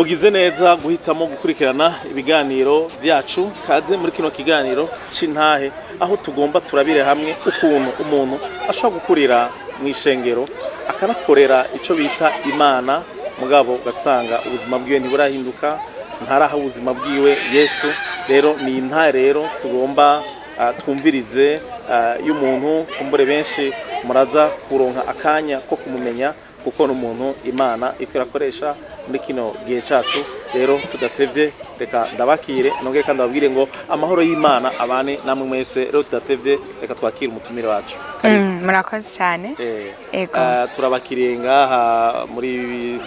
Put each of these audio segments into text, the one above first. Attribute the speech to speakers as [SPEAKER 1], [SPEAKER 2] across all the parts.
[SPEAKER 1] Mugize neza guhitamo gukurikirana ibiganiro byacu. Kaze muri kino kiganiro c'intahe, aho tugomba turabire hamwe ukuntu umuntu ashobora gukurira mu ishengero, akanakorera ico bita Imana, mugabo ugasanga ubuzima bwiwe ntiburahinduka, ntaraha ubuzima bwiwe Yesu. Rero ni intahe rero tugomba twumvirize y'umuntu kumbure benshi muraza kuronka akanya ko kumumenya, kuko ni umuntu Imana iko irakoresha muri kino gihe cacu. Rero tudatevye, reka ndabakire, nongere kandi ababwire ngo amahoro y'Imana abane namwe mwese. Rero tudatevye, reka twakire umutumire wacu.
[SPEAKER 2] Murakoze cyane. Ego.
[SPEAKER 1] Turabakiriye ngaha muri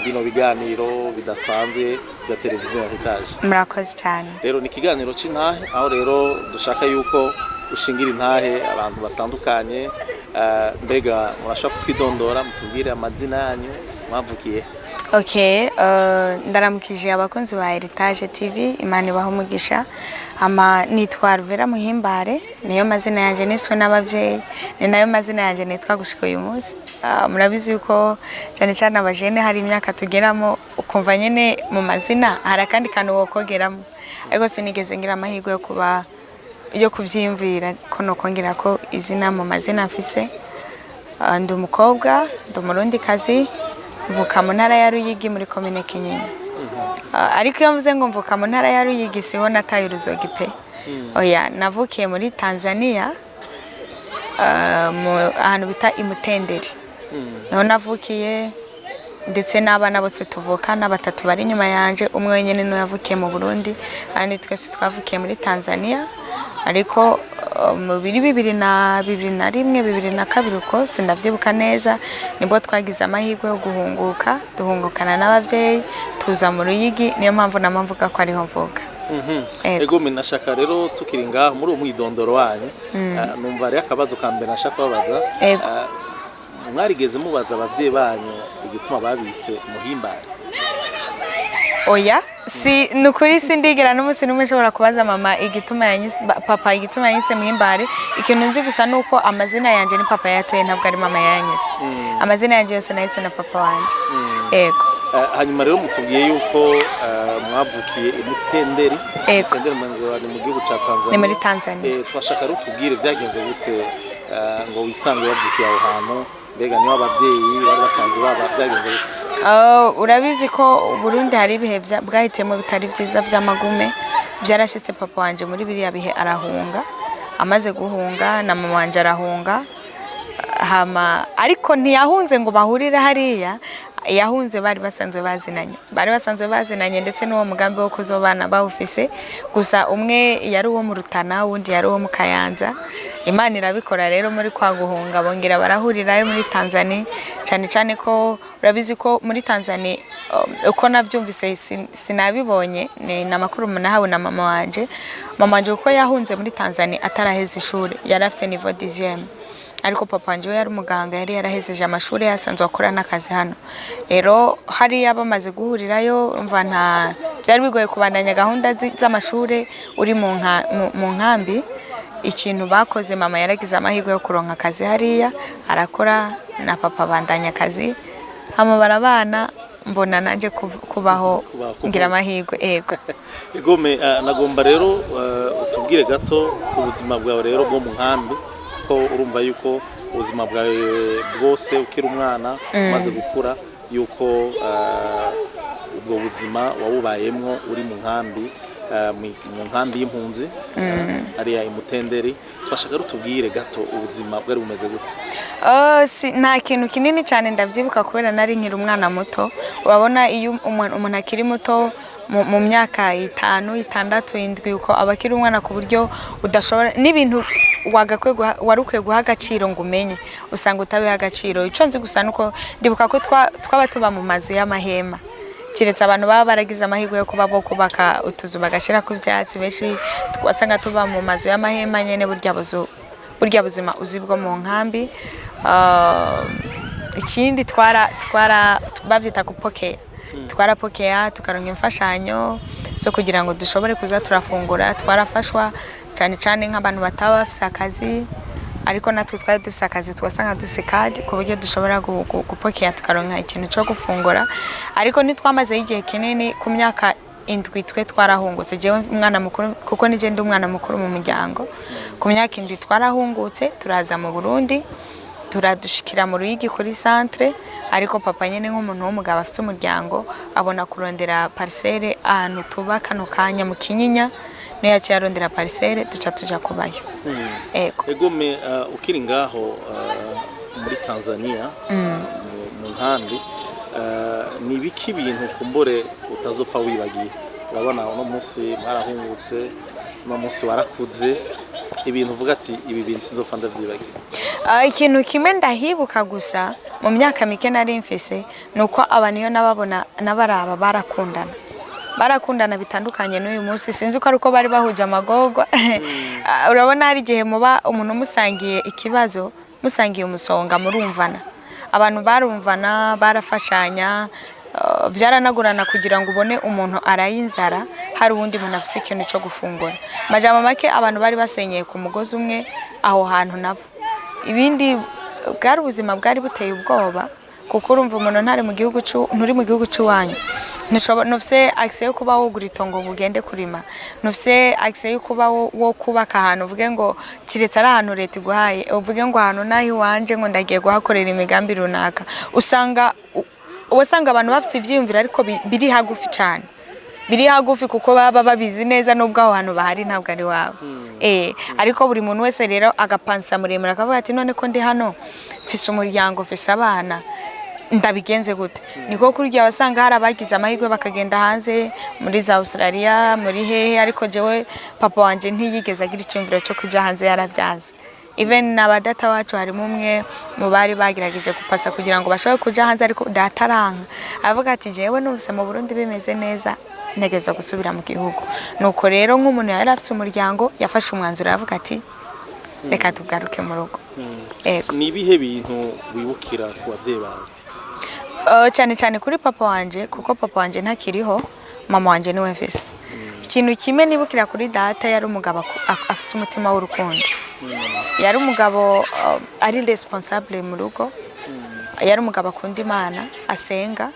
[SPEAKER 1] bino biganiro bidasanzwe bya televiziyo ya Heritage.
[SPEAKER 2] Murakoze cyane.
[SPEAKER 1] Rero ni ikiganiro c'intahe, aho rero dushaka yuko ushingira intahe abantu batandukanye. Mbega murashaka kutwidondora, mutubwire amazina yanyu, mwavukiye?
[SPEAKER 2] Okay, ndaramukije abakunzi ba Heritage TV, Imana ibaha umugisha. Ama nitwa Ruvera Muhimbare, niyo mazina yanje niswe n'abavyeyi, ni nayo mazina yanje nitwa gushika uyu munsi. Murabizi yuko cyane cyane abajene hari imyaka tugeramo ukumva nyene mu mazina hari akandi kantu wokogeramo, ariko sinigeze ngira amahirwe yo kuba yo kuvyiyumvira ko nokongera ko izina mu mazina mfise. Ndi umukobwa, ndi Umurundikazi, mvuka mu ntara ya Ruyigi muri komine Kinyinya. Ariko iyo mvuze ngo mvuka mu ntara ya Ruyigi, siho nataye uruzogi pe, oya. Navukiye muri Tanzania, mu ahantu bita Imutenderi, niho navukiye, ndetse n'abana bose tuvukana batatu bari inyuma yanje, umwe wenyine niwe yavukiye mu Burundi, kandi twese twavukiye muri Tanzania. Ariko mu biri 2021, 2002 uko, sindavyibuka neza, nibwo twagize amahirwe yo guhunguka, duhungukana n'abavyeyi, tuza mu Ruyigi. Niyo mpamvu nama mvuga ko ariho mvuka. Ego.
[SPEAKER 1] Ego, nashaka rero tukiri ngaho muri uwo mwidondoro wanyu, numva rero akabazo ka mbere nashaka kubabaza:
[SPEAKER 2] Ego.
[SPEAKER 1] Mwarigeze mubaza abavyeyi banyu igituma babise Muhimbare?
[SPEAKER 2] Oya, si nukuri, sindigera n'umunsi n'umwe nshobora kubaza mama igituma yanyise, papa igituma yanyise Muhimbare. Ikintu nzi gusa nuko amazina yanje ni papa yatoye, ntabwo ari mama yanyise. Amazina yanje yose nahiswe na papa wanje, ego.
[SPEAKER 1] Hanyuma rero mutubwiye yuko mwavukiye i Mutenderi.
[SPEAKER 2] Ego.
[SPEAKER 1] Mutenderi ni mu gihugu ca Tanzania?
[SPEAKER 2] Ni muri Tanzania.
[SPEAKER 1] Twashaka rero tubwire vyagenze gute ngo wisange wavukiye aho hantu. Mbega niho abavyeyi bari basanzwe baba? Vyagenze gute?
[SPEAKER 2] Urabizi ko Burundi hari ibihe bwahitiyemo bitari byiza by'amagume. Byarashitse papa wanje muri biriya bihe arahunga. Amaze guhunga na mama wanje arahunga, hama ariko ntiyahunze ngo bahurire hariya. Yahunze bari basanzwe bazinanye, bari basanzwe bazinanye, ndetse n'uwo mugambi wo kuzobana bawufise. Gusa umwe yari uwo mu Rutana, uwundi yari uwo mu Kayanza. Imana irabikora rero, muri kwa guhunga bongera barahurirayo muri Tanzania. Cyane cyane ko urabizi ko muri Tanzania, uko navyumvise, sinabibonye, ni amakuru nahawe na mama wanje. Mama wanje kuko yahunze muri Tanzania ataraheza ishuri, yari afise niveau 10, ariko papa wanje we yari umuganga, yari yarahejeje amashuri, yasanzwe akora n'akazi hano. Rero hariya bamaze guhurirayo, umva nta byari bigoye kubandanya gahunda z'amashuri uri mu nkambi. Ikintu bakoze, mama yaragize amahirwe yo kuronka akazi hariya, arakora, na papa abandanya akazi, hama barabana, mbona nanje kubaho.
[SPEAKER 1] Kubaho.
[SPEAKER 2] Ngira amahirwe, ego.
[SPEAKER 1] Egome, nagomba rero utubwire gato ubuzima bwawe rero bwo mu nkambi, ko urumva yuko ubuzima bwawe bwose ukiri umwana, umaze gukura, yuko ubwo buzima wawubayemwo uri mu nkambi, mu nkambi y'impunzi hariya Imutenderi. Twashaka rero utubwire gato ubuzima bwari bumeze gute.
[SPEAKER 2] Oh, si, nta kintu kinini cyane ndabyibuka kubera nari nkiri umwana muto. Urabona iyo umuntu akiri muto, mu myaka 5, 6, 7 uko, aba akiri umwana ku buryo udashobora n'ibintu wari ukwiye guha agaciro ngo umenye, usanga utabiha agaciro. Icyo nzi gusa nuko ndibuka ko twaba tuba mu mazu y'amahema, keretse abantu baba baragize amahirwe yo kuba bo kubaka utuzu bagashyira ku byatsi. Benshi wasanga tuba mu mazu y'amahema nyene, burya buzu, burya buzima uzi bwo mu nkambi. Ikindi twara babyita gupokea, twarapokea tukaronka imfashanyo zo kugira ngo dushobore kuza turafungura. Twarafashwa cyane cyane nk'abantu bataba bafise akazi. Ariko natwe twari dufise akazi, twasanga dufise kadi ku buryo dushobora gupokera tukaronka ikintu cyo gufungura. Ariko ntitwamazeyo igihe kinini. Ku myaka 7 twe twarahungutse, jewe umwana mukuru, kuko nije ndi umwana mukuru mu muryango. Ku myaka 7 twarahungutse, turaza mu Burundi, turadushikira mu Ruyigi kuri centre. Ariko papa nyene, nk'umuntu w'umugabo afite umuryango, abona kurondera parcelle ahantu tuba kano kanya mu Kinyinya. Niyo yaciye arondera parcelle, duca tuja kubayo. Ego.
[SPEAKER 1] Egome, ukiri ngaho muri Tanzania, mu nkambi, ni ibiki ibintu kumbure utazopfa wibagiye? Urabona uno munsi mwarahungutse, uno munsi warakuze, ibintu uvuga ati: "Ibi bintu sinzopfa ndavyibagiye."
[SPEAKER 2] Ikintu kimwe ndahibuka gusa mu myaka mike nari mfise, ni uko abantu iyo nababona n'abaraba barakundana, barakundana bitandukanye n'uyu munsi. Sinzi ko ari uko bari bahuje amagorwa. Urabona hari igihe muba umuntu musangiye ikibazo, musangiye umusonga, murumvana. Abantu barumvana, barafashanya. Vyaranagorana kugira ngo ubone umuntu araye inzara hari uwundi muntu afise ikintu cyo gufungura. Majambo make, abantu bari basenyeye ku mugozi umwe aho hantu. Nabo ibindi bwari ubuzima bwari buteye ubwoba, kuko urumva umuntu ntari mu gihugu nturi mu gihugu cy'iwanyu, ntufise accès yo kuba wogura itongo ngo ugende kurima, ntufise accès yo kuba wo kubaka ahantu uvuge ngo kiretse ari ahantu leta iguhaye, uvuge ngo ahantu naho iwanje ngo ndagiye kuhakorera imigambi runaka. Usanga wasanga abantu bafise ivyiyumviro ariko biri hagufi cyane, biri hagufi, kuko baba babizi neza nubwo aho hantu bahari ntabwo ari wawe. Ariko buri muntu wese rero agapansa muremure, akavuga ati: "None ko ndi hano, mfise umuryango, mfise abana, ndabigenze gute?" Niko kurya wasanga hari abagize amahirwe bakagenda hanze, muri za Australia, muri hehe. Ariko jewe papa wanje ntiyigeze agira icyumviro cyo kuja hanze, yaravyanze. Even na ba data wacu, harimo umwe mu bari bagerageje gupasa kugira ngo bashobore kuja hanze, ariko data aranka, avuga ati: "Jewe numvise mu Burundi bimeze neza, ntegerezwa gusubira mu gihugu." Nuko rero nk'umuntu yari afise umuryango, yafashe umwanzuro, aravuga ati: "Reka tugaruke mu rugo." Ego.
[SPEAKER 1] Ni ibihe bintu wibukira ku babyeyi bawe?
[SPEAKER 2] Cyane cyane kuri papa wanje, kuko papa wanje ntakiriho, mama wanje niwe mfise. Ikintu kimwe nibukira kuri data, yari umugabo afise umutima w'urukundo. Yari umugabo ari responsable mu rugo, yari umugabo akunda Imana, asenga.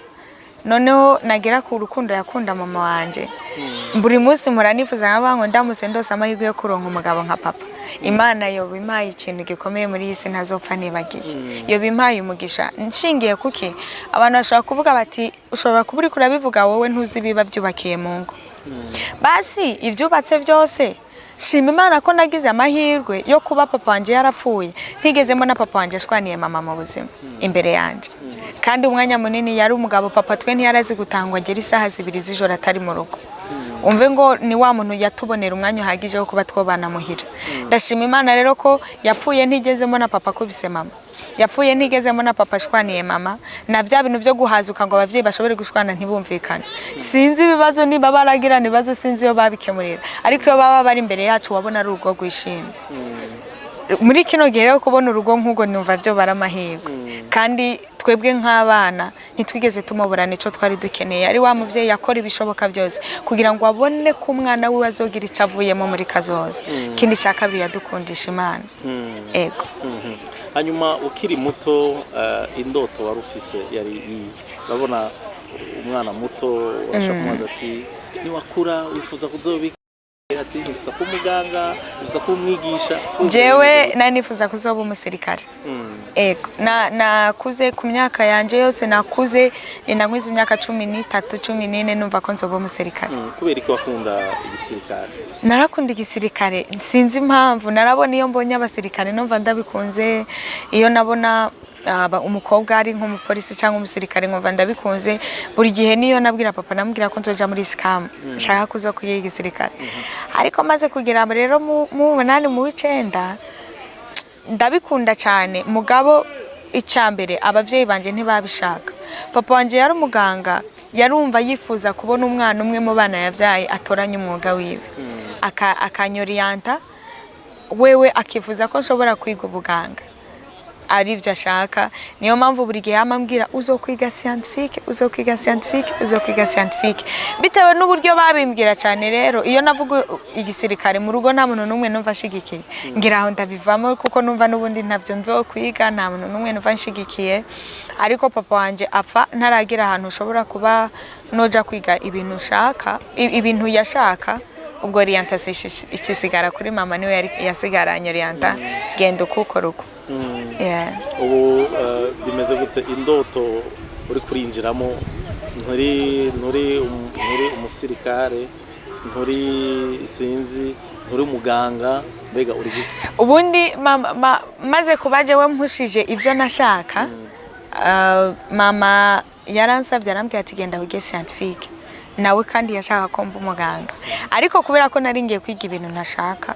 [SPEAKER 2] Noneho nagera ku rukundo yakunda mama wanje, buri munsi mpora nifuza nkavuga ngo ndamutse ndose amahirwe yo kuronka umugabo nka papa, Imana yoba impaye ikintu gikomeye muri iyi si ntazopfa nibagiye, yoba impaye umugisha. Nshingiye kuki abantu bashobora kuvuga bati: "Ushobora kuba uriko urabivuga wowe, ntuzi ibiba byubakiye mu ngo." Basi ibyubatse byose, shima Imana ko nagize amahirwe yo kuba papa wanje yarapfuye ntigeze mbona papa wanje ashwaniye mama mu buzima imbere yanjye. Kandi umwanya munini yari umugabo, papa twe ntiyarazi gutangwa agera isaha 2 z'ijoro atari mu rugo. Umve ngo ni wa muntu yatubonera umwanya uhagije wo kuba twobana muhira. Ndashima Imana rero ko yapfuye ntigeze mbona papa akubise mama, yapfuye ntigeze mbona papa ashwaniye mama, na bya bintu byo guhazuka ngo abavyeyi bashobore gushwana ntibumvikane. Sinzi ibibazo niba baragirana ibibazo, sinzi iyo babikemurira, ariko iyo baba bari imbere yacu wabona ari urugo rwishimye. Muri kino gihe rero kubona urugo nk'urwo numva byo bari amahirwe. Kandi twebwe nk'abana ntitwigeze tumuburana icyo twari dukeneye. Ari wa mubyeyi yakora ibishoboka byose kugira ngo abone ko umwana wiwe azogira icyo avuyemo muri kazoza. Ikindi cya kabiri, yadukundisha Imana. Ego.
[SPEAKER 1] Hanyuma ukiri muto, indoto wari ufise yari iyi? Urabona umwana muto urashobora kumubaza ati: "Niwakura wifuza kuzobika?" Ati: "Nifuza kuba umuganga, nifuza kuba umwigisha."
[SPEAKER 2] Jewe nari nifuza kuzoba umusirikare. Ego, na nakuze ku myaka yanje yose, nakuze ndakwiza imyaka 13, 14, numva ko nzoba umusirikare.
[SPEAKER 1] Kubera iki wakunda igisirikare?
[SPEAKER 2] Narakunda igisirikare, sinzi impamvu. Narabona iyo mbonye abasirikare numva ndabikunze. Iyo nabona umukobwa ari nk'umupolisi cyangwa umusirikare nkumva ndabikunze. Buri gihe niyo nabwira papa, namubwira ko nzoja muri ISCAM, nshaka kuza kuyiga igisirikare. Ariko maze kugera rero mu 8, mu 9, ndabikunda cyane. Mugabo icya mbere ababyeyi banje ntibabishaka. Papa wanje yari umuganga, yarumva yifuza kubona umwana umwe mu bana yabyaye atoranya umwuga wiwe, akanyoriyanta wewe, akifuza ko nshobora kwiga ubuganga. Ari ibyo ashaka. Niyo mpamvu buri gihe yama ambwira: "Uzokwiga scientifique, uzokwiga scientifique, uzokwiga scientifique." Bitewe n'uburyo babimbwira cyane rero, iyo navuga igisirikare mu rugo, nta muntu n'umwe numva ashigikiye. Ngira aho ndabivamo, kuko numva n'ubundi ntabyo nzokwiga, nta muntu n'umwe numva nshigikiye. Ariko papa wanje apfa ntaragira ahantu ushobora kuba noja kwiga ibintu ushaka, ibintu yashaka. Ubwo orientation ikisigara kuri mama, niwe yari yasigaranye orienta: "Genda uko, ukora uko." Yeah.
[SPEAKER 1] Ubu bimeze gute? Indoto uri kurinjiramo, nturi umusirikare, nturi, sinzi, nturi umuganga, mbega uri gute?
[SPEAKER 2] Ubundi maze kuba jewe mpushije ibyo nashaka, mama yaransabye, arambwira ati: "Genda wige scientifique." Nawe kandi yashaka ko mba umuganga, ariko kubera ko nari ngiye kwiga ibintu ntashaka,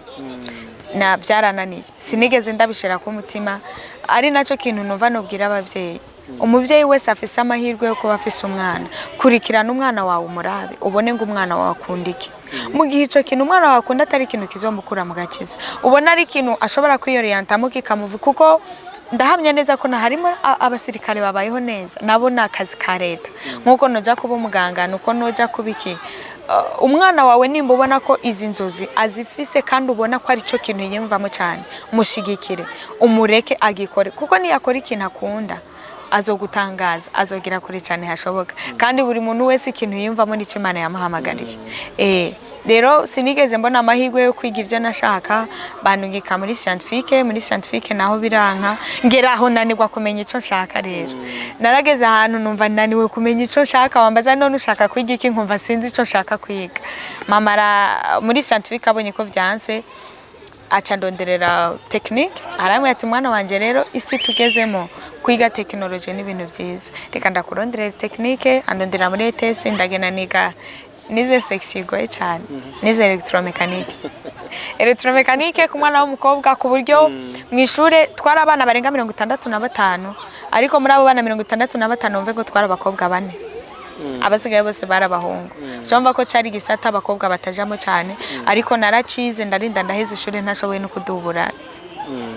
[SPEAKER 2] na byarananiye, sinigeze ndabishira ku mutima. Ari nacyo kintu numva nubwira ababyeyi: umubyeyi wese afise amahirwe yo kuba afise umwana, kurikirana umwana wawe, umurabe, ubone ngo umwana wawe akunda iki. Mu gihe ico kintu umwana wawe akunda atari ikintu kizomukura mu gakiza, ubona ari ikintu ashobora kwiyoriyantamo kikamuva, kuko ndahamya neza ko na harimo abasirikare babayeho neza, nabo ni akazi ka leta. Nk'uko noja kuba umuganga, nuko noja kuba iki. Umwana wawe nimba ubona ko izi nzozi azifise kandi ubona ko ari cyo kintu yiyumvamo cyane, mushigikire, umureke agikore, kuko niyakora ikintu akunda azogutangaza, azogera kure cyane hashoboka. Kandi buri muntu wese ikintu yiyumvamo nicyo Imana yamuhamagariye. Rero sinigeze mbona amahirwe yo kwiga ibyo nashaka, bandungika muri scientifique. Muri scientifique naho biranka, ngera aho nanirwa kumenya icyo nshaka. Rero narageze ahantu numva naniwe kumenya icyo nshaka. Wambaza: "None ushaka kwiga iki?" Nkumva sinzi icyo nshaka kwiga. Mama muri scientifique abonye ko byanse, aca ndonderera technique. Arambwira ati: "Mwana wanje, rero isi tugezemo, kwiga tekinoloji ni ibintu byiza, reka ndakuronderera technique." Andonderera muri ETS, ndagenda niga. Nize section igoye cyane, nize électromécanique. Électromécanique ku mwana w'umukobwa, ku buryo mu ishure twari abana barenga 65, ariko muri abo bana 65, wumve ko twari abakobwa bane, abasigaye bose bari abahungu. Urumva ko cyari igisata abakobwa batajamo cyane. Ariko naracize, ndarinda ndaheza ishuri ntashoboye no kudubura,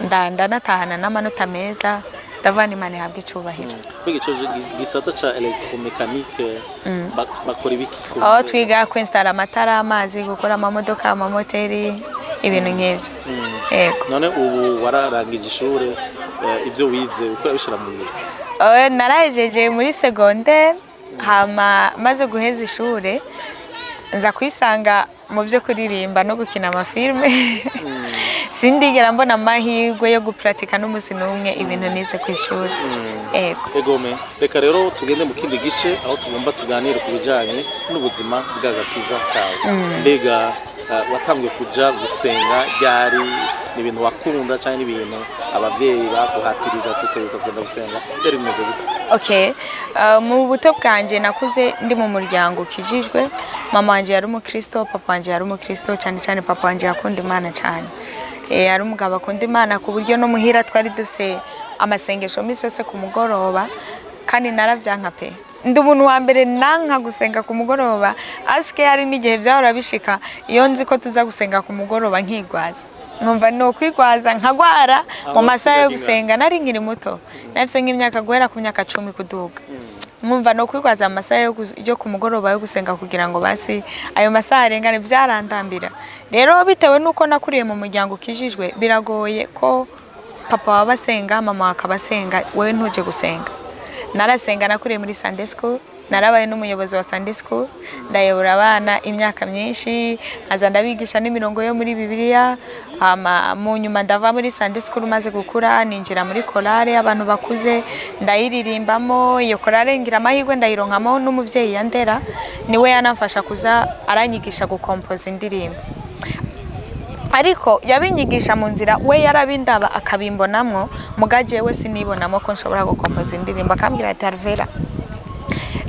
[SPEAKER 2] ndanatahana n'amanota meza. Ndavana, Imana ihabwa icubahiro.
[SPEAKER 1] Mbega ico gisata ca électromécanique bakora ibiki?
[SPEAKER 2] Aho twiga kwinstara amatara, amazi, gukora amamodoka, amamoteri, ibintu nk'ibyo. Yego.
[SPEAKER 1] None ubu wararangije ishure, ivyo wize uko yabishira mu ngiro?
[SPEAKER 2] Narahejeje muri secondaire, hama maze guheza ishure nza kwisanga mu byo kuririmba no gukina amafilme. Sindigera mbona amahirwe yo gupuratika n'umunsi n'umwe ibintu nize ku ishuri. Ego.
[SPEAKER 1] Egome, reka rero tugende mu kindi gice aho tugomba tuganire ku bijanye n'ubuzima bw'agakiza kawe. Mbega watanguye kuja gusenga ryari? Ni ibintu wakunda cyangwa ni ibintu abavyeyi baguhatiriza, tutegerezwa kugenda gusenga? Byari bimeze gute?
[SPEAKER 2] Okay. Mu buto bwanjye nakuze ndi mu muryango ukijijwe. Mama wanje yari umukristo, papa wanje yari umukristo cyane cyane. Papa wanje yakunda Imana cyane. Yari umugabo akunda Imana, ku buryo no muhira twari dufise amasengesho minsi yose ku mugoroba, kandi naravyanka pe. Ndi umuntu wa mbere nanka gusenga ku mugoroba. Asike hari n'igihe byahora bishika, iyo nzi ko tuza gusenga ku mugoroba, nkigwaza, nkumva ni ukwigwaza nkagwara mu
[SPEAKER 1] Aho
[SPEAKER 2] masaha yo
[SPEAKER 1] wasigaga?
[SPEAKER 2] gusenga. Nari nkiri muto, nafise nk'imyaka guhera ku myaka 10 kuduga. Nkumva no kwigwaza amasaha yo ku mugoroba yo gusenga kugira ngo basi ayo masaha arengane, byarandambira. Rero bitewe n'uko nakuriye mu muryango ukijijwe, biragoye ko papa waba asenga, mama akaba asenga, wewe ntuje gusenga. Narasenga, nakuriye muri Sunday school, narabaye n'umuyobozi wa Sunday school, ndayobora abana imyaka myinshi, nkaza ndabigisha n'imirongo yo muri Bibiliya. Hama mu nyuma ndava muri Sunday school, maze gukura ninjira muri korale abantu bakuze, ndayiririmbamo. Iyo korale ngira amahirwe ndayironkamo n'umuvyeyi yandera, niwe yanamfasha kuza aranyigisha gukompoza indirimbo, ariko yabinyigisha mu nzira we yarabindaba akabimbonamwo, muga jewe sinibonamo ko nshobora gukompoza indirimbo. Akambwira ati: "Alvera,"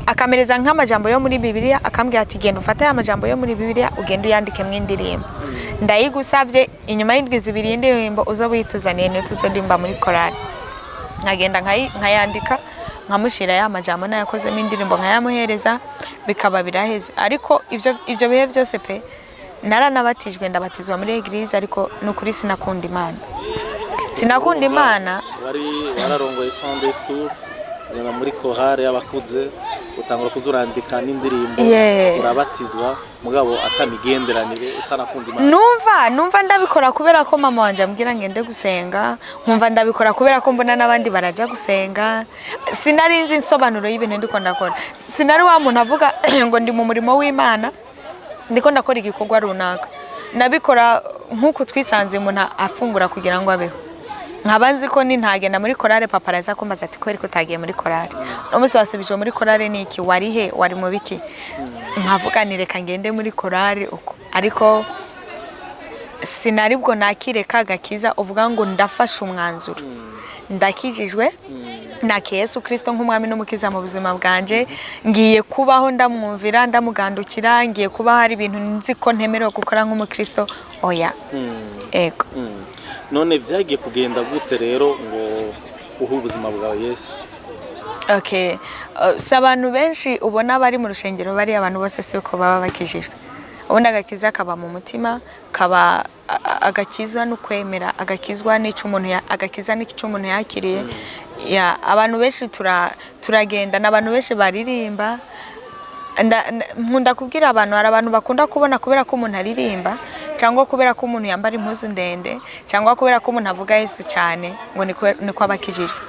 [SPEAKER 2] akamereza nk'amajambo yo muri Bibiliya, akambwira ati: "Genda ufate aya majambo yo muri Bibiliya, ugende uyandikemo indirimbo, ndayigusabye. Inyuma y'indwi 2 indirimbo uzo wituzaniye, niyo tuzoririmba muri korali." Nkagenda nkayandika, nkamushyira ya majambo nayakozemo indirimbo, nkayamuhereza, bikaba biraheze. Ariko ibyo bihe byose pe, naranabatijwe, ndabatizwa muri église, ariko ni ukuri sinakunda Imana, sinakunda Imana.
[SPEAKER 1] Wari wararongoye Sunday school, ugenda muri chorale y'abakuze, utangura kuza urandika n'indirimbo, urabatizwa, mugabo atamigenderanire, utanakunda Imana.
[SPEAKER 2] Numva ndabikora kubera ko mama wanje ambwira ngende gusenga, nkumva ndabikora kubera ko mbona n'abandi barajya gusenga. Sinari nzi insobanuro y'ibintu ndiko ndakora. Sinari wa muntu avuga ngo ndi mu murimo w'Imana, ndiko ndakora igikorwa runaka. Nabikora nk'uku twisanze umuntu afungura kugira ngo abeho. Nkaba nzi ko nintagenda muri korale, papa araza kumbaza ati: "Kubera ko utagiye muri korale uno munsi, wasubije muri korale niki? Wari he? Wari mu biki?" Nkavuga ni reka ngende muri korale uko, ariko sinari bwo nakire ka gakiza uvuga ngo ndafashe umwanzuro, ndakijijwe, nakiye Yesu Kristo nk'umwami n'umukiza mu buzima bwanje, ngiye kubaho ndamwumvira, ndamugandukira, ngiye kuba hari ibintu nzi ko ntemerewe gukora nk'umukristo. Oya. Ego.
[SPEAKER 1] None byagiye kugenda gute rero ngo uhe ubuzima bwawe Yesu?
[SPEAKER 2] Okay. Si abantu benshi ubona bari mu rushengero, bari abantu bose siko baba bakijijwe. Ubundi agakiza kaba mu mutima, kaba agakizwa no kwemera, agakizwa n'icyo umuntu agakiza n'icyo umuntu yakiriye. Ya, abantu benshi turagenda, n'abantu benshi baririmba. Nkunda kubwira abantu, hari abantu bakunda kubona kubera ko umuntu aririmba, cyangwa kubera ko umuntu yambara impuzu ndende, cyangwa kubera ko umuntu avuga Yesu cyane, ngo niko aba akijijwe.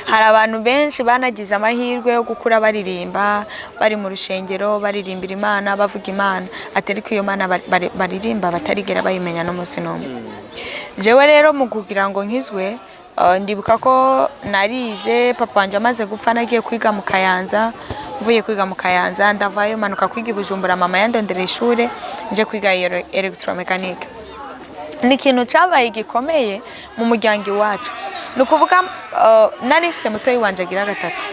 [SPEAKER 2] Hari abantu benshi banagize amahirwe yo gukura baririmba, bari mu rushengero, baririmbira Imana, bavuga Imana, atari ko iyo Mana baririmba batarigera bayimenya n'umunsi n'umwe. Jewe rero mu kugira ngo nkizwe, ndibuka ko narize. Papa wanjye amaze gupfa, nagiye kwiga mu Kayanza. Mvuye kwiga mu Kayanza, ndavayo, manuka kwiga i Bujumbura. Mama yandondereye ishure, nje kwiga électromécanique. Ni ikintu cyabaye gikomeye mu muryango iwacu. Ni ukuvuga, nari mfise mutoyi wanje agira gatatu.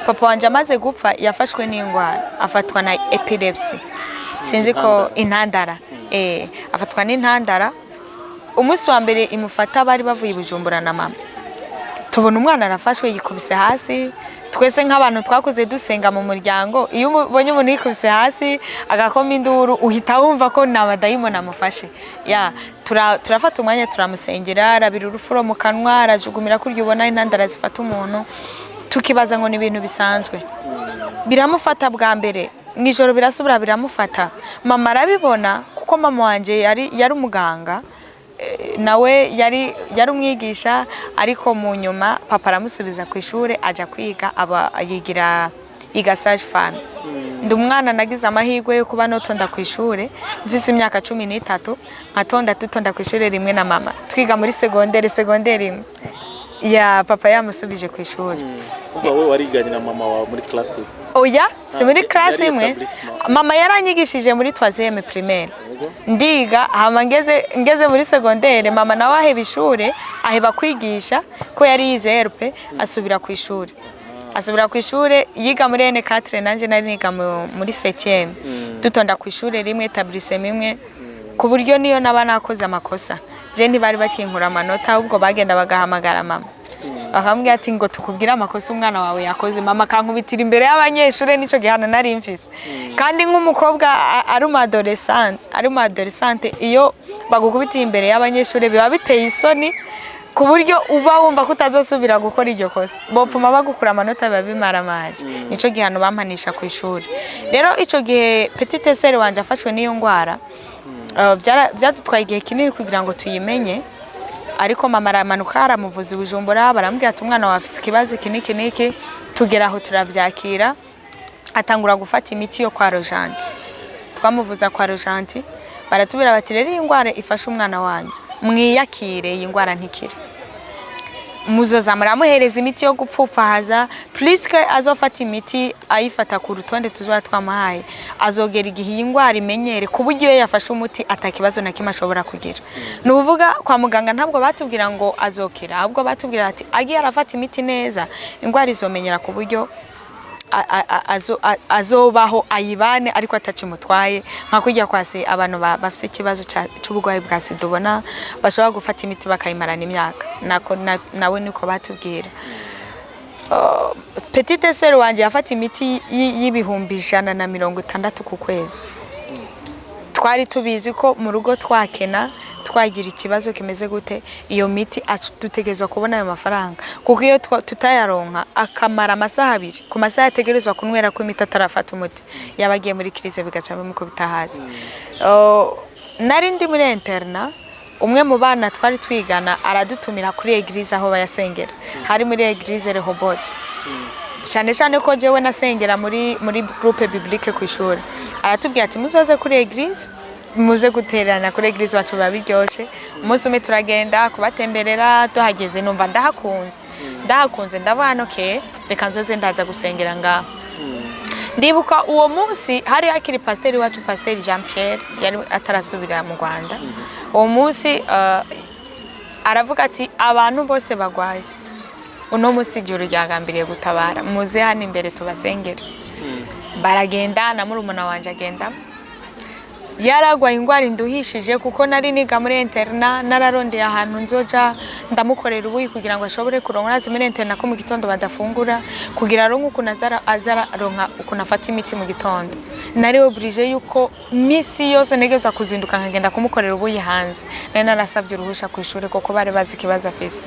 [SPEAKER 2] Papa wanje amaze gupfa, yafashwe n'indwara, afatwa na epilepsy, sinzi ko intandara, afatwa n'intandara. Umunsi wa mbere imufata, bari bavuye i Bujumbura na mama, tubona umwana arafashwe, yikubise hasi. Twese nk'abantu twakuze dusenga mu muryango, iyo ubonye umuntu yikubise hasi agakoma induru, uhita wumva ko ni abadayimoni amufashe. Ya, turafata umwanya, turamusengera, arabira urufuro mu kanwa, arajugumira, kurya ubona intandara zifata umuntu, tukibaza ngo ni ibintu bisanzwe. Biramufata bwa mbere mu ijoro, birasubira biramufata. Mama arabibona, kuko mama wanjye yari umuganga, nawe yari umwigisha, ariko mu nyuma papa aramusubiza ku ishuri, ajya kwiga, aba yigira yiga sage femme. Ndi umwana nagize amahirwe yo kuba notonda ku ishuri mfise imyaka 13, nkatonda, tutonda ku ishuri rimwe na mama, twiga muri secondaire imwe ya papa yamusubije ku ishuri.
[SPEAKER 1] Umva, we wariganye na mama wawe muri classe?
[SPEAKER 2] Oya, si muri
[SPEAKER 1] Ah,
[SPEAKER 2] classe
[SPEAKER 1] yari
[SPEAKER 2] imwe.
[SPEAKER 1] établissement.
[SPEAKER 2] Mama yaranyigishije muri troisième primaire, ndiga, hama ngeze muri secondaire, mama nawe aheba ishure, aheba kwigisha ko yari yize ERP, asubira ku ishuri. Asubira ku ishure, yiga muri N4, nanje nari niga muri 7e, dutonda ku ishure rimwe, établissement imwe, ku buryo niyo naba nakoze amakosa, je ntibari bakinkura amanota, ahubwo bagenda bagahamagara mama, bakamubwira ati ngo tukubwire amakosa umwana wawe yakoze. Mama akankubitira imbere y'abanyeshuri. Nico gihano nari mfise. Kandi nk'umukobwa ari umu adolescente, iyo bagukubitiye imbere y'abanyeshuri biba biteye isoni, ku buryo uba wumva ko utazosubira gukora iryo kosa. Bopfuma bagukura amanota, biba bimaramaje. Nico gihano bampanisha ku ishuri. Rero ico gihe petite sœur wanje afashwe n'iyo ndwara, byadutwaye igihe kinini kugira ngo tuyimenye, ariko mama aramanuka, aramuvuza i Bujumbura, baramubwira ati umwana wawe afise ikibazo iki n'iki n'iki. Tugera aho turavyakira, atangura gufata imiti yo kwa Rojanti. Twamuvuza kwa Rojanti, baratubwira bati rero iyi ndwara ifashe umwana wanyu, mwiyakire, iyi ndwara ntikire, muzoza muramuhereza imiti yo gupfupfahaza. Puisque azofata imiti, ayifata ku rutonde tuzoba twamuhaye, azogera igihe iyi ndwara imenyere, ku buryo iyo yafashe umuti atakibazo na kimwe ashobora kugira. Ni ukuvuga, kwa muganga ntabwo batubwira ngo azokira, ahubwo batubwira ati agiye arafata imiti neza, indwara izomenyera ku buryo azobaho ayibane ariko atacimutwaye, nka kurya kwase abantu bafise ikibazo c'uburwayi bwa sida, ubona bashobora gufata imiti bakayimarana imyaka. Nako nawe niko batubwira. Petite sœur wanje yafata imiti y'160,000 ku kwezi. Twari tubizi ko mu rugo twakena. Twagira ikibazo kimeze gute, iyo miti dutegerezwa kubona ayo mafaranga, kuko iyo tutayaronka akamara amasaha 2 ku masaha yategerezwa kunywera ko imiti atarafata umuti, yaba agiye muri crise, bigaca bimukubita hasi. Nari ndi muri internat, umwe mu bana twari twigana aradutumira kuri église aho bayasengera, hari muri église Rehoboth, cyane cyane ko jewe nasengera muri groupe biblique ku ishuri. Aratubwira ati: "Muzoze kuri église, muze guterana kuri église wacu, biba biryoshe." Umunsi umwe turagenda kubatemberera, tuhageze numva ndahakunze, ndahakunze, ndavuga: "Okay, reka nzoze ndaza gusengera ngaho." Ndibuka uwo munsi hari hakiri pasiteri wacu, Pasiteri Jean Pierre, yari atarasubira mu Rwanda. Uwo munsi aravuga ati: "Abantu bose bagwaye uno munsi ijuru ryagambiriye gutabara, muze hano imbere tubasengere." Baragenda na murumuna wanje agenda, yaragwaye ingwara induhishije, kuko nari niga muri internat, nararondeye ahantu nzoja ndamukorera ubuyi kugira ngo ashobore kuronka. Urazi muri internat ko mu gitondo badafungura, kugira aronke ukuntu aza aronka ukuntu afata imiti mu gitondo. Nari obligé yuko misi yose ntegerezwa kuzinduka nkagenda kumukorera ubuyi hanze. Nari narasabye uruhusha ku ishuri kuko bari bazi ikibazo afise.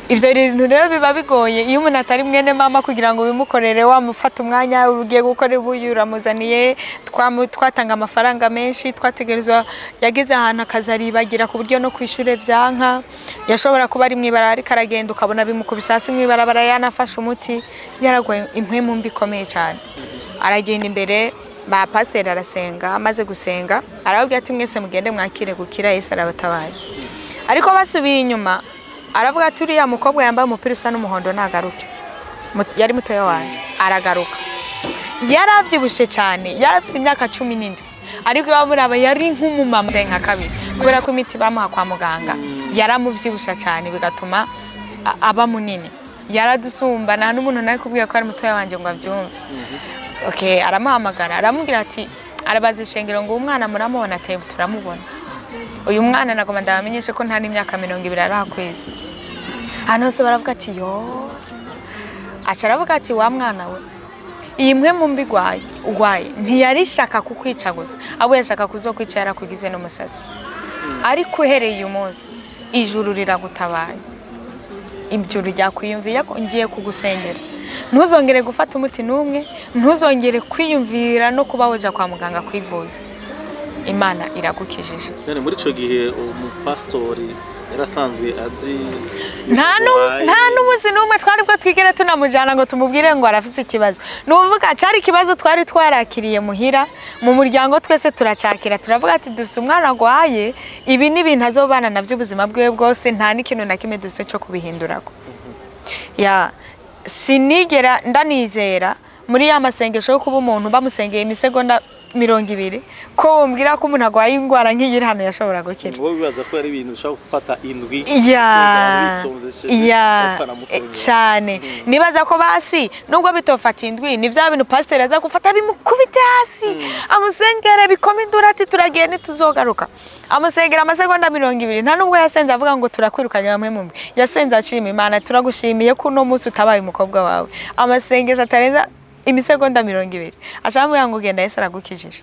[SPEAKER 2] Ivyo bintu rero biba bigoye iyo umuntu atari mwene mama kugira ngo bimukorere, wamufata umwanya ugiye gukora ubuyi uramuzaniye. Twatanga amafaranga menshi twategerezwa. Yageze ahantu akazaribagira ku buryo no kwishure vyanka. Yashobora kuba ari mw'ibarabara ariko aragenda, ukabona bimukubise hasi mw'ibarabara yanafashe umuti. Yaragwaye impwemu mbi ikomeye cyane. Aragenda imbere ba pasiteri, arasenga. Amaze gusenga arababwira ati: "Mwese mugende mwakire gukira, Yesu arabatabaye." Ariko basubiye inyuma aravuga ati: "Uriya mukobwa yambaye umupira usa n'umuhondo nagaruke." Yari mutoya wanje. Aragaruka, yarabyibushe cyane, yarafise imyaka 17, ariko iwabo muraba yari nk'umumama nka kabiri, kubera ko imiti bamuha kwa muganga yaramuvyibusha cyane, bigatuma aba munini. Yaradusumba, nta n'umuntu nari kubwira ko ari mutoya wanje ngo avyumve. Okay, aramuhamagara, aramubwira ati, arabaza ishengero ngo: "Uwo mwana muramubona?" Ateye: "Turamubona." "Uyu mwana nagomba ndabamenyeshe ko nta n'imyaka 20 arakwiza." Ahantu hose baravuga ati: "Yo." Aca aravuga ati: "Wa mwana we, iyi mpwemu mbi ugwaye ntiyarishaka kukwica gusa, ahubwo yashaka kuzokwica yarakugize n'umusazi. Ariko uhereye uyu munsi ijuru riragutabaye, ijuru ryakwiyumviye ko ngiye kugusengera. Ntuzongere gufata umuti n'umwe, ntuzongere kwiyumvira no kuba woja kwa muganga kwivuza. Imana iragukijije."
[SPEAKER 1] None muri ico gihe umupasitori yarasanzwe azi?
[SPEAKER 2] Nta n'umunsi n'umwe twari bwo twigere tunamujyana ngo tumubwire ngo arafite ikibazo. Ni ukuvuga cyari ikibazo twari twarakiriye muhira mu muryango, twese turacyakira, turavuga ati: "Dufite umwana arwaye, ibi ni ibintu azobana nabyo ubuzima bwiwe bwose, nta n'ikintu na kimwe dufite cyo kubihindurako." Ya, sinigera ndanizera muri ya masengesho yo kuba umuntu bamusengeye imisegonda 20, ko wombwira ko umuntu arwaye indwara nk'iyi iri hano yashobora gukira.
[SPEAKER 1] Wowe wibaza ko ari ibintu ushobora gufata indwi
[SPEAKER 2] Ya.
[SPEAKER 1] bisonzesheje,
[SPEAKER 2] Ya.
[SPEAKER 1] bakanamusengera.
[SPEAKER 2] Cyane. Nibaza ko basi nubwo bitofata indwi, ni bya bintu pasiteri aza gufata bimukubite hasi, amusengere bikome induru, ati: "Turagiye, ntituzogaruka." Amusengera amasegonda 20. Nta nubwo yasenze avuga ngo: "Turakwirukanye bamwe mu mbi." Yasenze ashima Imana: "Turagushimiye ko uno munsi utabaye umukobwa wawe." Amasengesho atarenza imisegonda 20, acamubwira ngo: "Genda, Yesu aragukijije."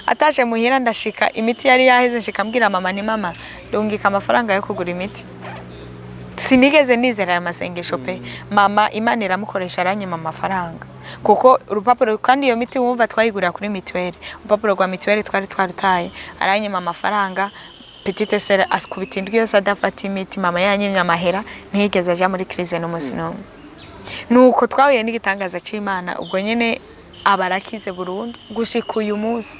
[SPEAKER 2] Atashe muhira, ndashika imiti yari yaheze. Nshika mbwira mama ni: "Mama, ndungika amafaranga yo kugura imiti." Sinigeze nizera aya masengesho pe. Mama Imana iramukoresha, aranyima amafaranga, kuko urupapuro, kandi iyo miti wumva twayigurira kuri mituweli, urupapuro rwa mituweli twari twarutaye. Aranyima amafaranga. Petite sœur akubita indwi yose adafata imiti. Mama yanyimye amahera, ntiyigeze aja muri crise n'umunsi n'umwe. Nuko twahuye n'igitangaza c'Imana. Ubwo nyene aba arakize burundu. Gushika uyu munsi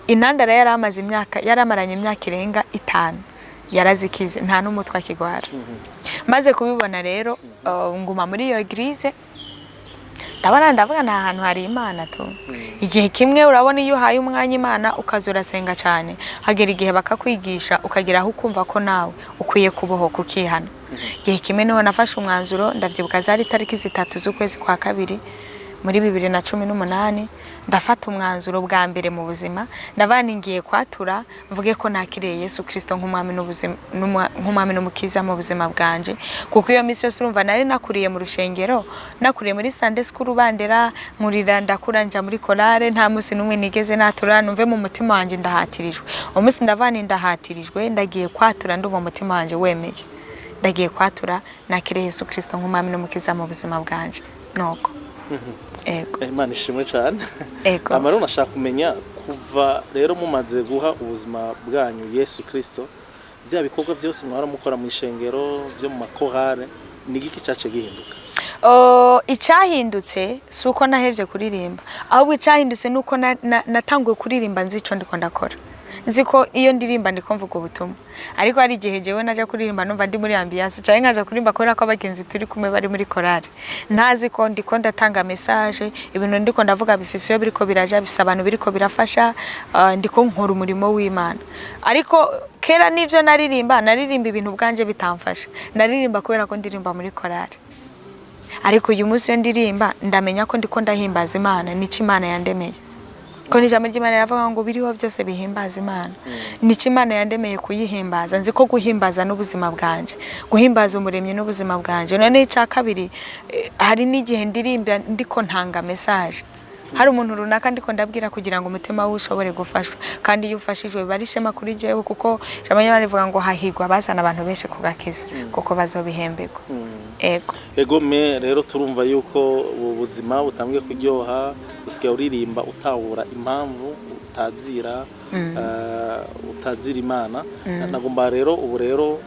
[SPEAKER 2] intandara yari amaze imyaka, yari amaranye imyaka irenga 5, yarazikize, nta n'umutwe akigwara. Maze kubibona rero, nguma muri iyo église, ndabona, ndavuga nta hantu hari Imana tu. Igihe kimwe, urabona iyo uhaye umwanya Imana, ukaza urasenga cyane, hagera igihe bakakwigisha, ukagera aho ukumva ko nawe ukwiye kubohoka, ukihana. Igihe kimwe niho nafashe umwanzuro. Ndavyibuka, zari itariki 3 z'ukwezi kwa kabiri muri 2018. Ndafata umwanzuro bwa mbere mu buzima, ndavuga nti ngiye kwatura mvuge ko nakiriye Yesu Kristo nk'umwami n'ubuzima, nk'umwami n'umukiza mu buzima bwanje. Kuko iyo minsi yose, urumva, nari nakuriye mu rushengero, nakuriye muri Sunday school bandera, nkurira, ndakura, nja muri chorale, nta munsi n'umwe nigeze natura numve mu mutima wanje ndahatirijwe. Uwo munsi ndavuga nti ndahatirijwe, ndagiye kwatura, ndumva umutima wanje wemeye, ndagiye kwatura nakiriye Yesu Kristo nk'umwami n'umukiza mu buzima bwanje. Nuko, ego.
[SPEAKER 1] Imana ishimwe cyane.
[SPEAKER 2] Ego.
[SPEAKER 1] Rero nashaka kumenya, kuva rero mumaze guha ubuzima bwanyu Yesu Kristo, bya bikorwa byose mwara mukora mu ishengero byo mu makorale, ni igiki cyace gihinduka?
[SPEAKER 2] Icyahindutse si uko nahevye kuririmba, ahubwo icyahindutse ni uko natanguye kuririmba nzi ico ndiko ndakora, nzi ko iyo ndirimba ndiko mvuga ubutumwa. Ariko hari igihe jewe naja kuririmba numva ndi muri ambiance, canke nkaja kuririmba kubera ko abagenzi turi kumwe bari muri korale, ntazi ko ndiko ndatanga message, ibintu ndiko ndavuga bifise iyo biriko biraja, bifise abantu biriko birafasha, ndiko nkora umurimo w'Imana. Ariko kera n'ivyo naririmba, naririmba ibintu bwanje bitamfasha, naririmba kubera ko ndirimba muri korale. Ariko uyu munsi iyo ndirimba, ndamenya ko ndiko ndahimbaza Imana, nico Imana yandemeye, ko n'ijambo ry'Imana riravuga ngo biriho byose bihimbaza Imana. Nico Imana yandemeye, kuyihimbaza. Nzi ko guhimbaza n'ubuzima bwanje, guhimbaza Umuremyi n'ubuzima bwanje. None icya kabiri, hari n'igihe ndirimba ndiko ntanga message, hari umuntu runaka ndiko ndabwira kugira ngo umutima we ushobore gufashwa. Kandi iyo ufashijwe biba ari ishema kuri jewe, kuko ijambo ry'Imana rivuga ngo hahigwa abazana abantu benshi ku gakiza, kuko bazobihemberwa. Ego.
[SPEAKER 1] Ego me, rero turumva yuko ubu buzima butangiye kuryoha, usigaye uririmba utahura impamvu utazira Imana. Nagomba rero ubu rero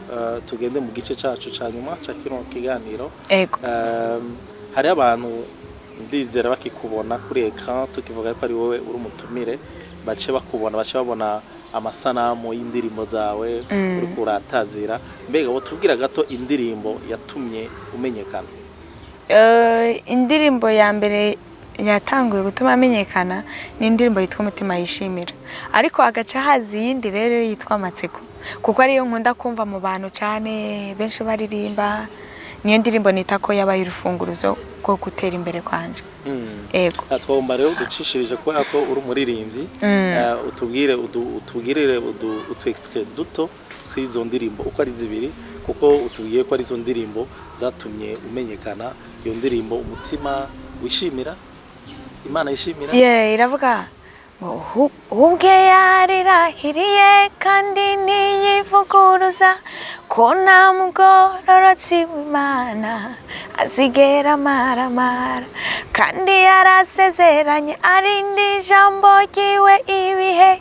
[SPEAKER 1] tugende mu gice cacu ca nyuma ca kino kiganiro.
[SPEAKER 2] Ego.
[SPEAKER 1] Hariho abantu, ndizera, bakikubona kuri écran, tukivuga ko ari wowe uri umutumire, bace bakubona, bace babona amasanamu y'indirimbo zawe uriko uratazira. Mbega wotubwira gato indirimbo yatumye umenyekana?
[SPEAKER 2] Indirimbo ya mbere yatanguye gutuma amenyekana ni indirimbo yitwa Umutima Yishimira, ariko hagaca haza iyindi rero yitwa Amatsiko, kuko ariyo nkunda kumva mu bantu cyane, benshi baririmba. Niyo ndirimbo nita ko yabaye urufunguruzo rwo gutera imbere kwanje. Ego.
[SPEAKER 1] Twumva rero uducishirije, kubera ko uri umuririmbyi, utubwire utubwirire utu extrait duto tw'izo ndirimbo uko ari zibiri, kuko utubwiye ko ari izo ndirimbo zatumye umenyekana. Iyo ndirimbo Umutima Wishimira, Imana Yishimira.
[SPEAKER 2] Yeah, iravuga ngo ubwe yarirahiriye kandi ntiyivuguruza ko nta mugororotsi w'Imana azigera amaramara, kandi yarasezeranye arinda ijambo ryiwe ibihe,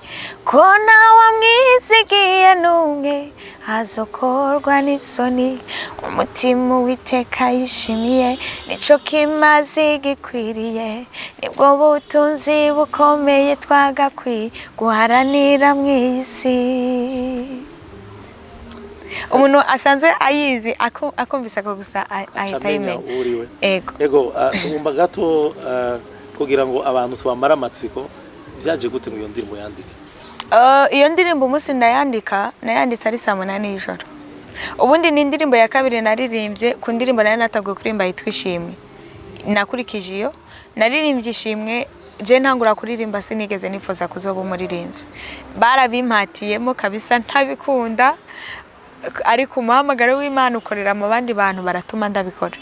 [SPEAKER 2] ko ntawamwizigiye n'umwe azokorwa n'isoni. Umutima Uwiteka yishimiye nico kimaze gikwiriye, nibwo butunzi bukomeye twagakwiye guharanira mu isi. Umuntu asanzwe ayizi akumvise ako gusa ahita
[SPEAKER 1] acamenya
[SPEAKER 2] ayimenya.
[SPEAKER 1] Uriwe.
[SPEAKER 2] Ego.
[SPEAKER 1] Ego, tugomba gato, kugira ngo abantu tubamare amatsiko, byaje gute ngo iyo ndirimbo yandike?
[SPEAKER 2] Iyo ndirimbo umunsi ndayandika, nayanditse ari saa 8 y'ijoro. Ubundi ni indirimbo ya kabiri naririmbye ku ndirimbo nari nateguye kuririmba yitwa Ishimwe. Nakurikije iyo naririmbye Ishimwe. Je ntangura kuririmba sinigeze nifuza kuzoba umuririmbyi, barabimpatiyemo kabisa ntabikunda, ariko umuhamagaro w'Imana ukorera mu bandi bantu, baratuma ndabikora.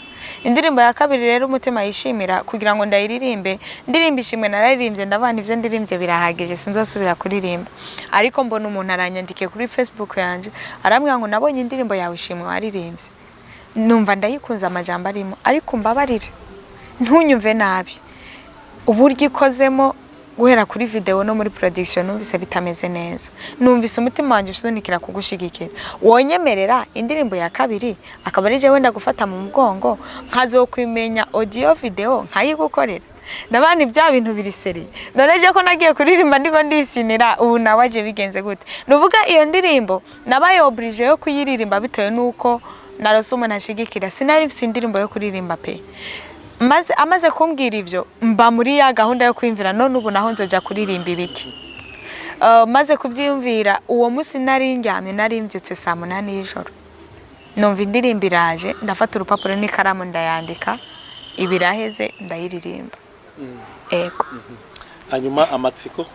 [SPEAKER 2] Indirimbo ya kabiri rero, Umutima Yishimira, kugira ngo ndayiririmbe, ndirimba Ishimwe, nararirimbye, ndabana ibyo ndirimbye birahagije, sinzosubira kuririmba. Ariko mbona umuntu aranyandikiye kuri Facebook yanje, arambwira ngo nabonye indirimbo yawe Ishimwe waririmbye, numva ndayikunze, amajambo arimo, ariko mbabarire ntunyumve nabi, uburyo ikozemo guhera kuri video no muri production numvise bitameze neza, numvise umutima wanjye usunikira kugushigikira. Wonyemerera indirimbo ya kabiri akaba ari jewe ndagufata mu mugongo, nkazokwimenya audio video nkayigukorera? Ndabana ibya bintu biri sérieux. None je ko nagiye kuririmba ndiko ndisinira, ubu nawe aje bigenze gute? Nuvuga iyo ndirimbo nabaye obligé yo kuyiririmba bitewe nuko narose umuntu ashigikira, sinari mfise indirimbo yo kuririmba pe. Maze amaze kumbwira ibyo, mba muri ya gahunda yo kwiyumvira none ubu naho nzoja kuririmba ibiki? Maze kubyiyumvira, uwo munsi nari ndyamye, nari mbyutse saa 8 y'ijoro, numva indirimbo iraje, ndafata urupapuro n'ikaramu ndayandika, ibiraheze, ndayiririmba. Ego.
[SPEAKER 1] Hanyuma amatsiko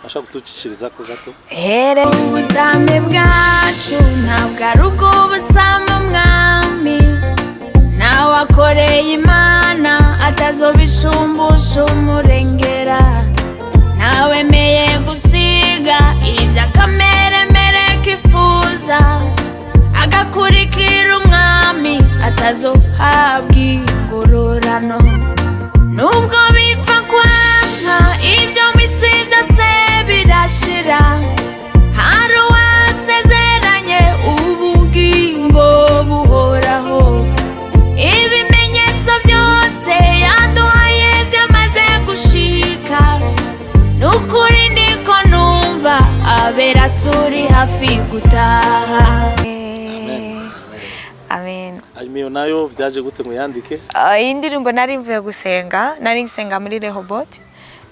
[SPEAKER 1] ashaka kuducishiriza ko gato.
[SPEAKER 2] Here
[SPEAKER 3] Ubutame bwacu ntabwo ari ubw'ubusamo mwami, nawe akoreye Imana atazobishumbusha umurengera, ntawemeye gusiga iby'akameremere kifuza agakurikira umwami atazohabwa ingororano. Nubwo bipfa kwanka, ibyo misi byose birashira, hari uwasezeranye ubugingo buhoraho. Ibimenyetso byose yaduhaye byamaze gushika, nukuri ndiko numva abera turi hafi gutaha.
[SPEAKER 1] Amen.
[SPEAKER 2] Amen.
[SPEAKER 1] Hanyuma iyo nayo byaje gute ngo yandike?
[SPEAKER 2] Iyi ndirimbo nari mvuye gusenga, nari nsenga muri Rehoboth,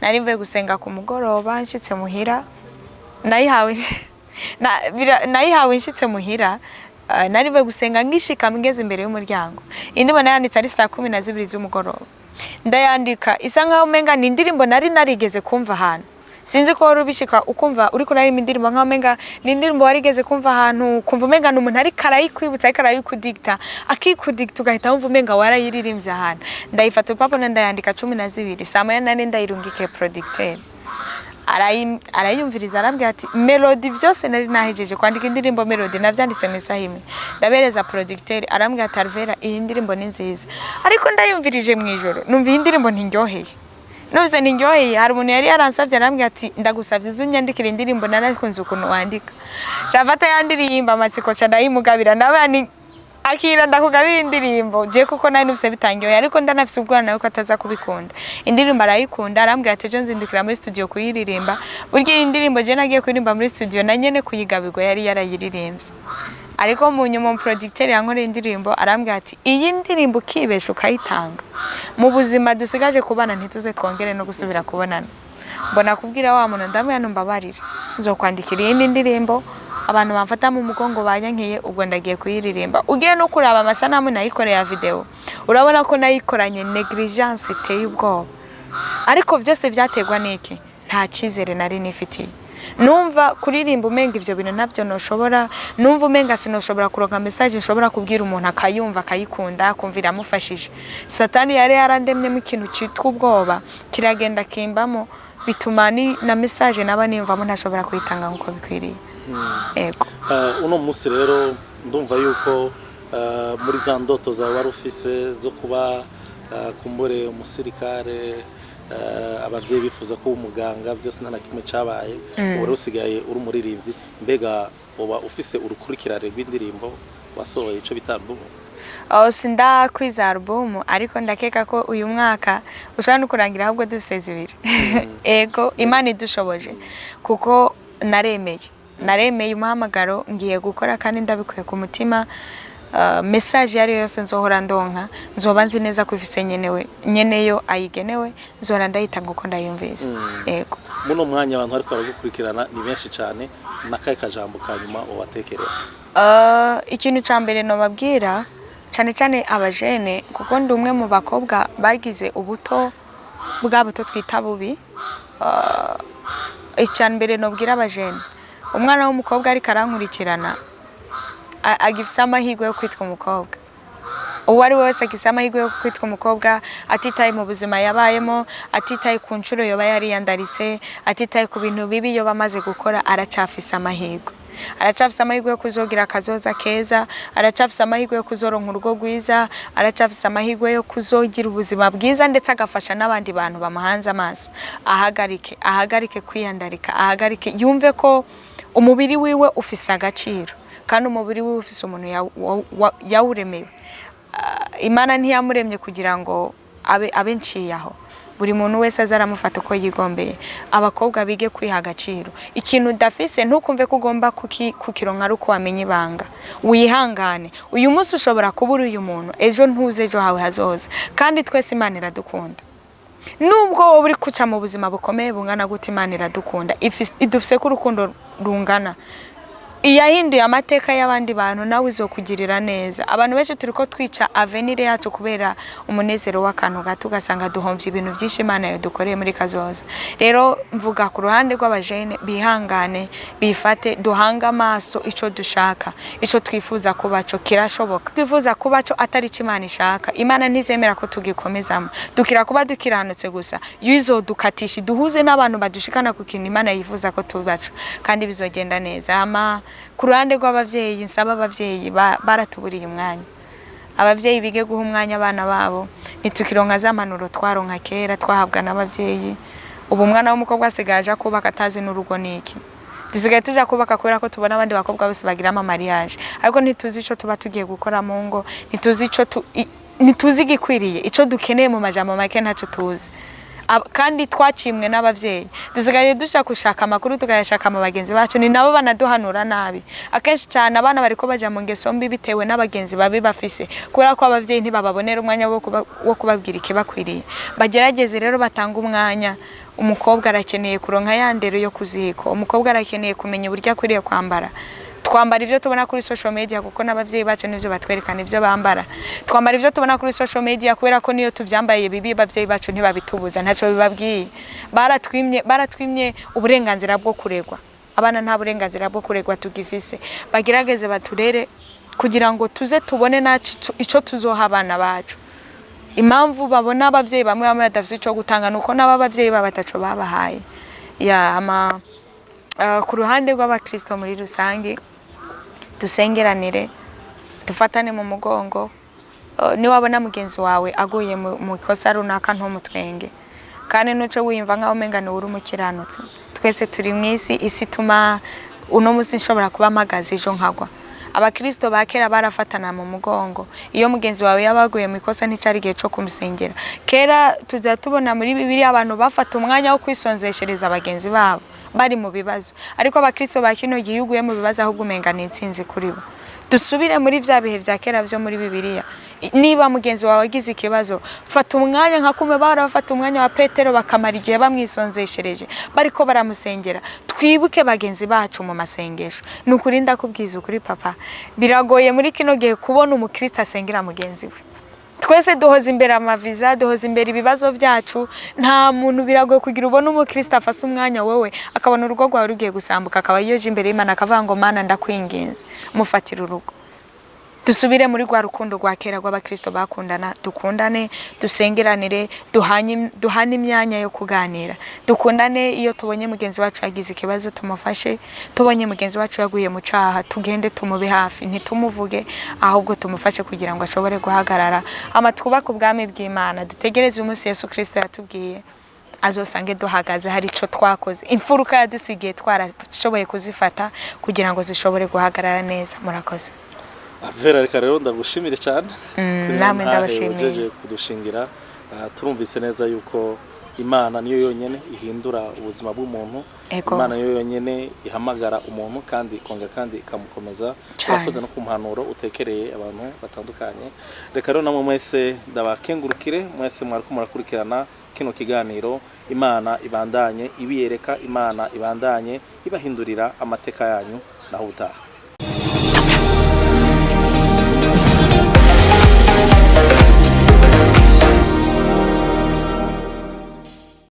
[SPEAKER 2] nari mvuye gusenga ku mugoroba, nshitse muhira nayihawe nayihawe nshitse muhira. Nari mvuye gusenga, ngishika ngeze imbere y'umuryango. Iyi ndirimbo nayanditse ari saa 12 z'umugoroba, ndayandika isa nkaho umenga ni indirimbo nari narigeze kumva ahantu. Sinzi ko wari ubishika ukumva uriko uraririmba indirimbo nkaho umenga ni indirimbo warigeze kumva ahantu, ukumva umenga ni umuntu ariko arayikwibutsa, ariko arayikudigita, akikudigita, ugahita wumva umenga warayiririmbye ahantu. Ndayifata urupapuro ndayandika 12, saa 1 nari ndayirungikiye producteur. Arayumviriza, arambwira ati melody byose nari nahejeje kwandika indirimbo, melody navyanditse mu isaha imwe, ndabereza producteur, arambwira ati: "Alvera, iyi ndirimbo ni nziza, ariko ndayumvirije mu ijoro numva iyi ndirimbo ntiryoheye." Numvise ntiryoheye. Hari umuntu yari yaransabye, arambwira ati: "Ndagusabye uze unyandikire indirimbo, narakunze ukuntu wandika." Cafata ya ndirimbo amatsiko, ca ndayimugabira, ndavuga ni: "Akira, ndakugabira indirimbo je," kuko nari nufise bitangiye, ariko ndanafise ubwoba nawe ko ataza kubikunda. Indirimbo arayikunda, arambwira ati: "Ejo nzindukira muri studio kuyiririmba." Burya iyi ndirimbo je nagiye kuririmba muri studio, na nyene kuyigabirwa yari yarayiririmbye, ariko mu nyuma umuproducteur yankoreye indirimbo arambwira ati: "Iyi ndirimbo ukibesha ukayitanga, mu buzima dusigaje kubana ntituze twongere no gusubira kubonana." Mbona kubwira wa muntu, ndamubwira: "Numbabarire, nzokwandikira iyindi ndirimbo, abantu bamfata mu mugongo banyankiye, ubwo ndagiye kuyiririmba." Ugiye no kuraba amasanamu nayikoreye ya video, urabona ko nayikoranye negligence iteye ubwoba, ariko byose byaterwa n'iki? Nta cyizere nari nifitiye. Numva kuririmba umenga ivyo bintu ntabyo noshobora, numva umenga sinoshobora kuronka message nshobora kubwira umuntu akayumva, akayikunda, akumva iramufashije. Satani yari yarandemyemo ikintu cyitwa ubwoba, kiragenda kimbamo, bituma ni na message naba nimvamo ntashobora kuyitanga nk'uko bikwiriye. Ego.
[SPEAKER 1] Uno munsi rero ndumva yuko muri za ndoto zawe wari ufise zo kuba kumbure umusirikare, abavyeyi bifuza ko uba umuganga, byose nta na kimwe cabaye. Ubu rero usigaye uri umuririmbyi. Mbega uba ufise urukurikirane rw'indirimbo wasohoye, ico bita album?
[SPEAKER 2] Aho sindakwiza album, ariko ndakeka ko uyu mwaka ushobora no kurangira ahubwo dufise zibiri. Ego, Imana idushoboje, kuko naremeye umuhamagaro ngiye gukora kandi ndabikuye ku mutima. Message iyo ari yo yose nzohora ndonka, nzoba nzi neza ko ifise nyenewe, nyeneyo ayigenewe, nzohora ndayitanga uko ndayumvise. Ego.
[SPEAKER 1] Muno mwanya abantu bariko baragukurikirana ni benshi cyane, n'akahe kajambo ka nyuma wabatekerera?
[SPEAKER 2] Ikintu ca mbere nobabwira cyane cyane abajene, kuko ndi umwe mu bakobwa bagize ubuto bwa buto twita bubi. Icya mbere nobwira abajene, umwana w'umukobwa ariko arankurikirana, agifise amahirwe yo kwitwa umukobwa. Uwo ari we wese agifise amahirwe yo kwitwa umukobwa, atitaye mu buzima yabayemo, atitaye ku nshuro yoba yariyandaritse, atitaye ku bintu bibi yoba amaze gukora, aracafise amahirwe. Aracafise amahirwe yo kuzogira akazoza keza, aracafise amahirwe yo kuzoronka urugo rwiza, aracafise amahirwe yo kuzogira ubuzima bwiza, ndetse agafasha n'abandi bantu bamuhanze amaso. Ahagarike kwiyandarika, ahagarike, yumve ko umubiri wiwe ufise agaciro, kandi umubiri wiwe ufise umuntu yawuremewe. Imana ntiyamuremye kugira ngo abe nciye aho buri muntu wese aza aramufata uko yigombeye. Abakobwa bige kwiha agaciro. Ikintu udafise, ntukumve ko ugomba kukironka ari uko wamenye ibanga. Wihangane, uyu munsi ushobora kuba uri uyu muntu, ejo ntuze ejo hawe hazoza. Kandi twese Imana iradukunda, nubwo wowe uri kuca mu buzima bukomeye bungana gute, Imana iradukunda, idufise ko urukundo rungana. Iyahinduye amateka y'abandi bantu, nawe izokugirira neza. Abantu benshi turiko twica avenir yacu kubera umunezero w'akantu gato, ugasanga duhomvye ibintu byinshi Imana yadukoreye muri kazoza. Rero mvuga ku ruhande rw'abajene, bihangane, bifate, duhange amaso ico dushaka, ico twifuza kubaco kirashoboka. Twifuza kubaco atari ico Imana ishaka, Imana ntizemera ko tugikomezamo. Dukira kuba dukiranutse gusa, yizodukatisha duhuze n'abantu badushikana ku kintu Imana yifuza ko tubaco, kandi bizogenda neza. Ama ku ruhande rw'abavyeyi, nsaba abavyeyi, baratuburiye umwanya. Abavyeyi bige guha umwanya abana babo. Ntitukironka za mpanuro twaronka kera, twahabwa n'abavyeyi. Ubu umwana w'umukobwa asigaye aja kubaka atazi n'urugo niki. Dusigaye tuja kubaka kubera ko tubona abandi bakobwa bose bagira ama mariage, ariko ntituzi ico tuba tugiye gukora mu ngo, ntituzi ico ntituzi igikwiriye, ico dukeneye. Mu majambo make, ntaco tuzi. Kandi twacimwe n'abavyeyi. Dusigaye dushaka gushaka amakuru, tukayashaka mu bagenzi bacu, ni nabo banaduhanura nabi akenshi cyane. Abana bariko baja mu ngeso mbi bitewe n'abagenzi babi bafise, kubera ko abavyeyi ntibababonera umwanya wo kubabwira ikibakwiriye. Bagerageze rero batanga umwanya. Umukobwa arakeneye kuronka ya ndero yo kuziko, umukobwa arakeneye kumenya uburyo akwiriye kwambara. Twambara ibyo tubona kuri social media, kuko n'abavyeyi bacu nivyo batwerekana ibyo bambara. Twambara ibyo tubona kuri social media kubera ko niyo tuvyambaye bibi, abavyeyi bacu ntibabitubuza, ntacyo bibabwiye. Baratwimye uburenganzira bwo kuregwa. Abana nta burenganzira bwo kuregwa tugifise. Bagerageze baturere kugira ngo tuze tubone nacu ico tuzoha abana bacu. Impamvu babona abavyeyi bamwe bamwe badafise ico gutanga nuko nabo abavyeyi babo ataco babahaye. Ya ama ku ruhande rw'abakristo muri rusange, dusengeranire, dufatane mu mugongo. Niwabona mugenzi wawe aguye mu ikosa runaka, ntumutwenge, kandi nuco wiyumva nkaho umenga ni uri umukiranutsi. Twese turi mu isi, isi ituma uno munsi nshobora kuba mpagaze, ejo nkagwa. Abakristo ba kera barafatana mu mugongo. Iyo mugenzi wawe yaba aguye mu ikosa, nticari igihe co kumusengera. Kera tuza tubona muri Bibiliya abantu bafata umwanya wo kwisonzeshereza bagenzi babo bari mu bibazo, ariko abakristo ba kino gihe, iyo uguye mu bibazo, ahubwo umenga ni intsinzi kuri bo. Dusubire muri vya bihe vya kera vyo muri Bibiliya. Niba mugenzi wawe agize ikibazo, fata umwanya nka kumwe bahora bafata umwanya wa Petero, bakamara igihe bamwisonzeshereje, bariko baramusengera. Twibuke bagenzi bacu mu masengesho. Ni ukuri, ndakubwiza ukuri papa, biragoye muri kino gihe kubona umukristo asengera mugenzi we. Twese duhoza imbere amaviza, duhoza imbere ibibazo byacu. Nta muntu, biragoye kugira ubone umukristo afase umwanya, wowe akabona urugo rwawe rugiye gusambuka, akaba yoje imbere y'Imana akavuga ngo: "Mana, ndakwinginze, mufatire urugo." Dusubire muri rwa rukundo rwa kera rw'abakristo bakundana. Dukundane, dusengeranire, duhane imyanya yo kuganira, dukundane. Iyo tubonye mugenzi wacu yagize ikibazo, tumufashe. Tubonye mugenzi wacu yaguye mu caha, tugende tumube hafi, ntitumuvuge, ahubwo tumufashe kugira ngo ashobore guhagarara. Ama twubake ubwami bw'Imana, dutegereze umunsi Yesu Kristo yatubwiye azosange duhagaze, hari ico twakoze, imfuruka yadusigiye twarashoboye kuzifata kugira ngo zishobore guhagarara neza. Murakoze.
[SPEAKER 1] Vera, reka rero ndagushimire cyane kuri
[SPEAKER 2] Namwe
[SPEAKER 1] ntahe
[SPEAKER 2] ndabashimiye.
[SPEAKER 1] ujeje kudushingira. Turumvise neza yuko Imana niyo yonyene ihindura ubuzima bw'umuntu. Imana niyo yonyene ihamagara umuntu kandi ikongera kandi ikamukomeza.
[SPEAKER 2] Cane.
[SPEAKER 1] Urakoze no ku mpanuro utekereye abantu batandukanye. Reka rero namwe mwese ndabakengurukire, mwese mwariko murakurikirana kino kiganiro. Imana ibandanye ibiyereka, Imana ibandanye ibahindurira amateka yanyu. Naho ubutaha.